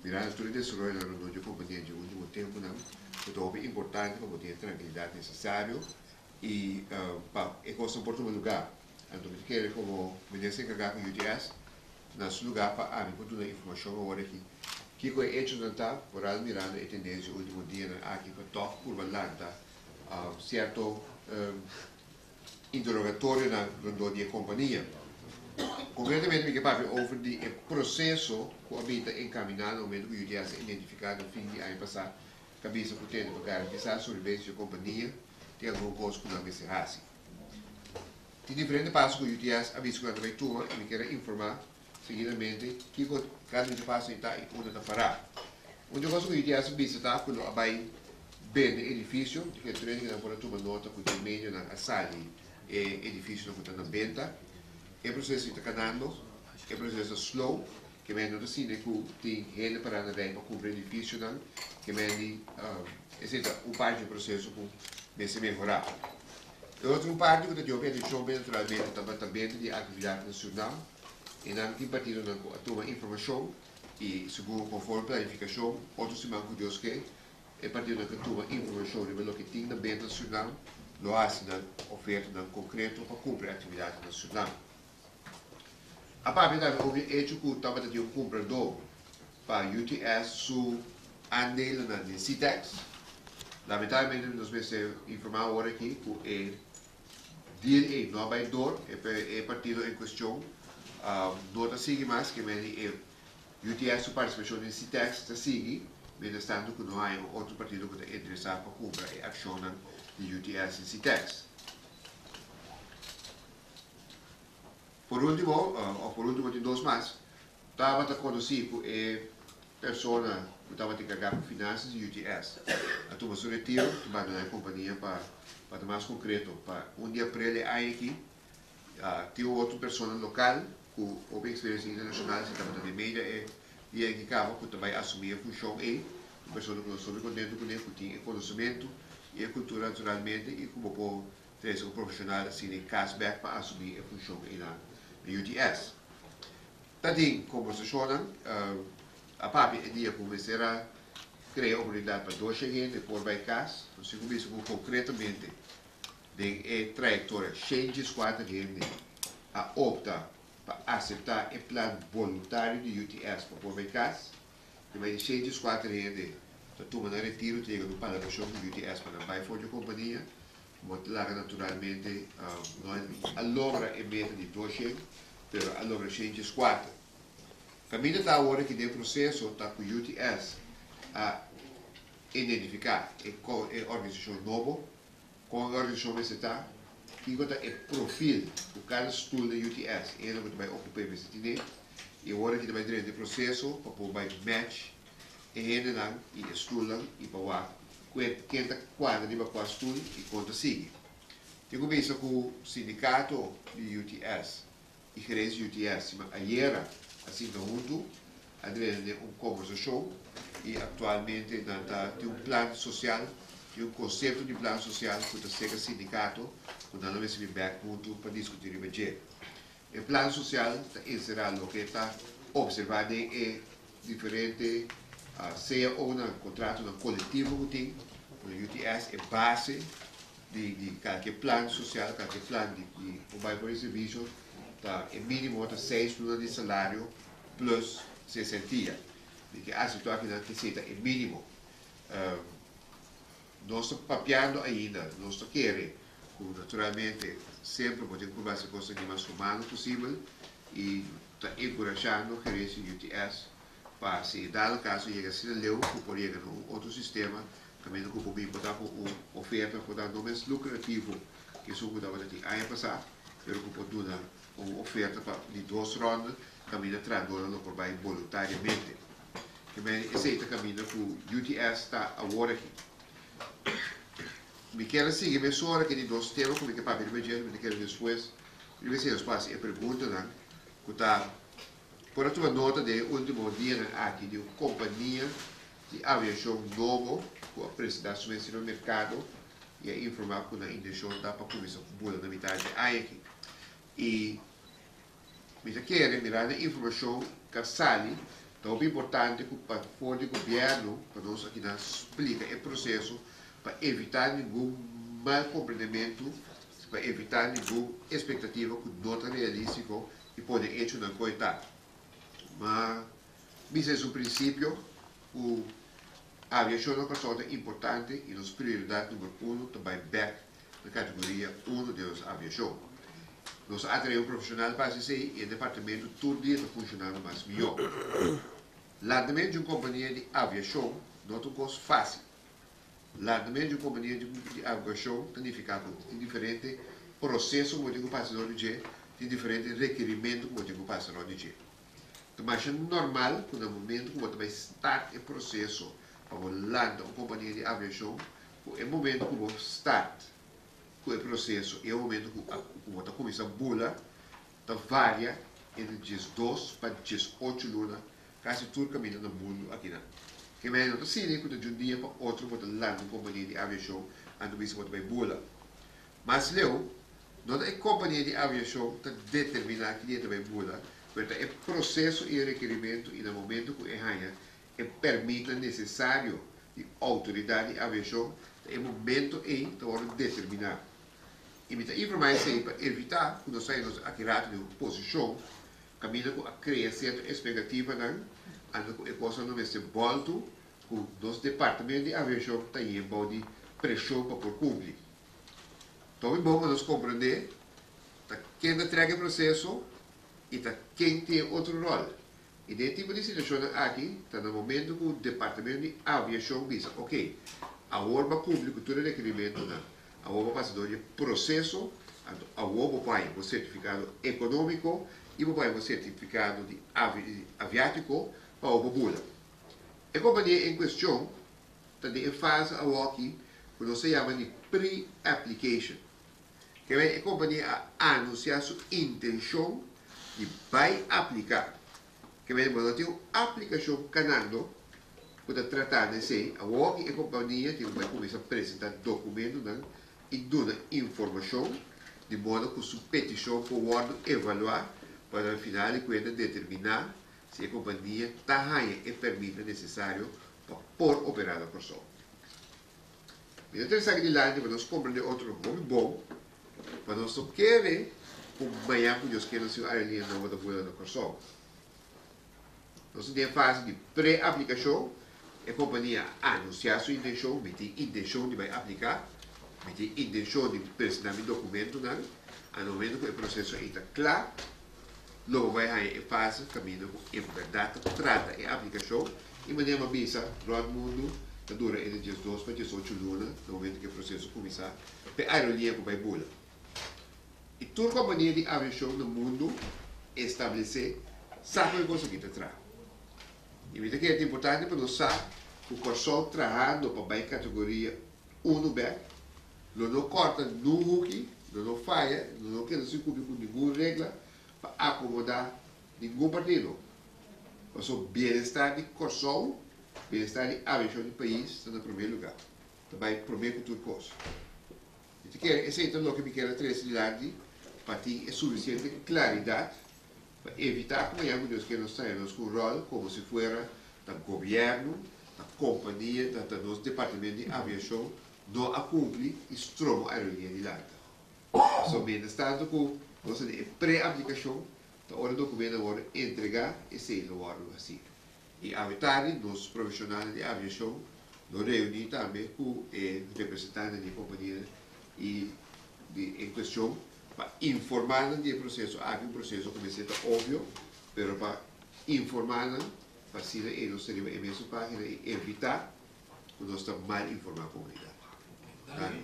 Mirando tur e desaroyonan rondó dje kompania dje último tempunan, ku ta hopi importante pa bo tin e trankilidat nesesario i pa e kosnan por tuma lugá. Anto mi ta kere komo minister enkargá ku UTS na su lugá pa ami por duna informashon awor aki kiko e echonan ta, foral mirando e tendensia último dianan aki pa tòg purba lanta sierto interrogatorionan rondó di e kompania. Konkretamente mi ke papia over di e proseso ku a bin ta enkaminá na momento ku UTS a identifiká na fin di aña pasá kabisa ku tene pa garantisá sobrevivensia di e kompania tin algun kos ku nan mester hasi. Tin diferente paso ku UTS a bisa ku nan ta bai tuma i mi kier a informá seguidamente kiko kada un di e pasonan ta i unda ta pará. Un di e kos ku UTS a bisa ta ku lo a bai bende edifisio, di ke trende ku nan por a tuma nota ku den medionan a sali e edifisionan ku ta na benta. E proseso ta kanando, e proseso ta slow, ke men no ta sinti ku tin hende pará na rei pa kumpra edifisionan, ke men di esei ta un parti di e proseso ku mester mehorá. E otro un parti ku ta di hopi atenshon p'e naturalmente tabata benta di e aktividat na Surnam. E nan tin partidonan ku a tuma informashon i segun konforme planifikashon otro siman ku Dios ke e partidonan ku a tuma informashon riba loke tin na benta na Surnam lo hasi nan ofertanan konkreto pa kumpra e aktividatnan na Surnam. A papia tambe over e echo ku tabata tin un kumpradó pa UTS su aandelennan den Citex. Lamentablemente nos mester informá awor aki ku e deal ei no a bai dor, e partido en kuestion no ta sigui mas, ke mende e UTS su partisipashon den Citex ta sigui, mientras tanto ku no hay un otro partido ku ta interesá pa kumpra e akshonnan di UTS den Citex. Por último, òf por último tin dos mas, tabata konosí ku e persona ku tabata enkargá ku finansas di UTS a tuma su retiro, ta bandoná e kompania pa pa ta mas konkreto pa un di aprel e aña aki. Tin un otro persona lokal ku hopi eksperensia internashonal, si tabata den media e dia aki kaba, ku ta bai asumí e funshon ei, un persona ku nos ta hopi kontentu kuné, ku tin e konosementu i e kultura naturalmente i ku bo por Trese un profesional asina e cas bek pa asumi e funcion einan na UTS. Ta tin combersacionnan a papia e dia cu mester a crea oportunidad pa dosha hende por bay cas. Nos tin cu bisa cu concretamente den e trayectoria 104 hende a opta pa acepta e plan boluntario di UTS pa por bay cas. Di mai di 104 hende ta tuma nan retiro ta yega na un palabracion cu UTS pa nan bay for di e compania. Bo ta laga naturalmente no a logra e meta di 200, pero a logra 104. Kaminda ta awor aki den proseso ta ku UTS a identifiká e e organisashon nobo, kon e organisashon mester ta, kiko ta e profil ku kada stul den UTS e hende ku ta bai okup'é mester tine, i awor aki ta bai drenta e proseso pa por bai match e hendenan i e stulnan i pa wak ku e ken ta kuadra riba kua stul i kon ta sigui. Tin ku bisa ku sindikato di UTS i gerensia di UTS siman ayera a sinta huntu, a drenta den un kombersashon i aktualmente nan ta tin un plan sosial, tin un konsepto di plan sosial ku ta seka sindikato ku nan lo mester bin bèk huntu pa diskutí riba dje. E plan sosial ta enserá loke ta opservá den e diferente CAOnan, kontratonan kolektivo ku tin ku na UTS, e base di di kalke plan sosial, kalke plan di di por bai por e servisio ta e mínimo ta seis luna di salario plus sesentia. Di ke aseptó akinan ke esei ta e mínimo. Nos ta papiando ainda, nos ta kere ku naturalmente semper bo tin ku purba hasi kosnan di mas humano posibel i ta enkurashando gerensia di UTS pa si e dado kaso yega asina leu ku por yega na un otro sistema kaminda ku por bin por ta ku un oferta ku ta no mes lukrativo ke esun ku tabata tin aña pasá pero ku por duna un oferta pa di dos ronda kaminda trahadornan lo por bai boluntariamente. Ke mei esei ta kaminda ku UTS ta awor aki. Mi kier a sigui mesora ke di dos tema ku mi ke papia riba dje, mi ta kere despues riba esei nos por hasi e preguntanan ku ta por a tuma nota den e ultimo dianan aki di un kompania di aviashon nobo ku a presentá su mes riba merkado i a informá ku nan intenshon ta pa kuminsá bula na mitar di e aña aki. I Mi ta kere mirando e informashon ku a sali. Ta hopi importante ku pa for di gobièrnu pa nos akinan splika e proseso pa evitá ningun mal komprendementu, pa evitá ningun espektativa ku no ta realístiko i pone echonan ku e ta. Ma bisa es un prinsipio ku aviashon na Kòrsou ta importante i nos prioridat number uno ta bai bèk na kategoria uno den nos aviashon. Nos a atraé un profeshonal pa hasi esei i e departamento tur dia ta funshonando mas mihó. Landamentu di un kompania di aviashon no ta un kos fásil. Landamentu di un kompania di aviashon ta nifiká ku tin diferente proseso ku bo tin ku pasa dor di dje, tin diferente rekerimentu ku bo tin ku pasa rònt di dje. Ta masha normal ku na momentu ku bo ta bai start e proseso pa bo lanta un kompania di aviashon, ku e momentu ku bo start ku e proseso i e momentu ku ku bo ta kuminsá bula ta varia entre 12 pa 18 luna kasi tur kaminda na mundu akinan. Ke mei no ta sini ku ta djun dia pa otro bo ta lanta un kompania di aviashon anto bisa bo ta bai bula. Mas leu, no ta e kompania di aviashon ta determiná ki dia ta bai bula, pero ta e proseso i e rekerimentu i na momentu ku e haña e pèrmitnan nesesario di outoridat di aviashon ta e momento ei ta wòrdu determiná. I mi ta informá esei pa evitá ku nos haña nos aki ratu den un posishon kaminda ku a krea sierto espektativanan anto ku e kosnan no mester bòltu ku nos departamento di aviashon ta yen bou di preshon pa por kumpli. Ta hopi bon pa nos komprendé ta ken ta trèk e proseso i ta ken tin e otro ròl. I den e tipo di situashonnan aki ta na momento ku Departamento di Aviashon bisa, ok, awor bo a kumpli ku tur e rekerimentunan, awor bo a pasa dor di e proseso, anto awor bo por haña bo sertifikado ekonómiko i bo por haña bo sertifikado di aviátiko pa awor bo bula. E kompania en kuestion ta den e fase awoki ku nos ta yama di pre-application. Kebei e kompania a anunsiá su intenshon di bai apliká. Kebei bo no tin un aplikashon kanando ku ta tratá na esei, awor ki e kompania tin ku bai kuminsá presentá dokumentunan i duna informashon di modo ku su petishon por wòrdu evaluá pa na final di kuenta determiná si e kompania ta haña e pèrmitnan nesesario pa por operá na Kòrsou. Mi ta trese aki dilanti pa nos komprende otro hopi bon, pa nos no kere ku mañan ku Dios kere nos tin un aerolínea nobo ta bula na Kòrsou. Nos ta den e fase di pre-aplikashon, e kompania a anunsiá su intenshon, mi tin intenshon di bai apliká, mi tin intenshon di presentá mi dokumentunan, a na momento ku e proseso ei ta kla, lo bo bai haña e fase kaminda ku en bèrdat ta trata e aplikashon i manera bo a bisa rònt mundu ta dura entre 12 pa 18 luna na momento ku e proseso kuminsá pa e aerolínea ku bai bula. I tur kompania di aviashon na mundu establesé sa kon e kos aki ta traha. I mi ta kere ta importante pa nos sa ku Kòrsou trahando pa bai kategoria unu bèk lo no kòrta nun huki, lo no faya, lo no keda sin kumpli ku ningun regla pa akomodá ningun partido. Pasobra bienestar di Kòrsou, bienestar di aviashon di pais ta na promé lugá, ta bai promé ku tur kos. Mi ta kere esei ta loke mi kier a trese dilanti pa tin e sufisiente klaridat pa evitá ku mañana ku Dios kier nos trae nos ku un ròl komo si fuera ta gobièrnu, ta kompania, ta ta nos departamento di aviashon no a kumpli i stromo aerolínea di lanta. Pasobra mientras tanto ku nos ta den e pre-aplikashon, ta ora e dokumentonan wòrdu entregá, esei lo wòrdu hasí. I awe tardi nos profeshonalnan di aviashon lo reuní tambe ku e representantenan di e kompania i di en kuestion pa informá nan di e proseso aki, un proseso ku mester ta obvio, pero pa informá nan pa asina ei nos ta riba e mesun página i evitá ku nos ta mal informá komunidat. Danki.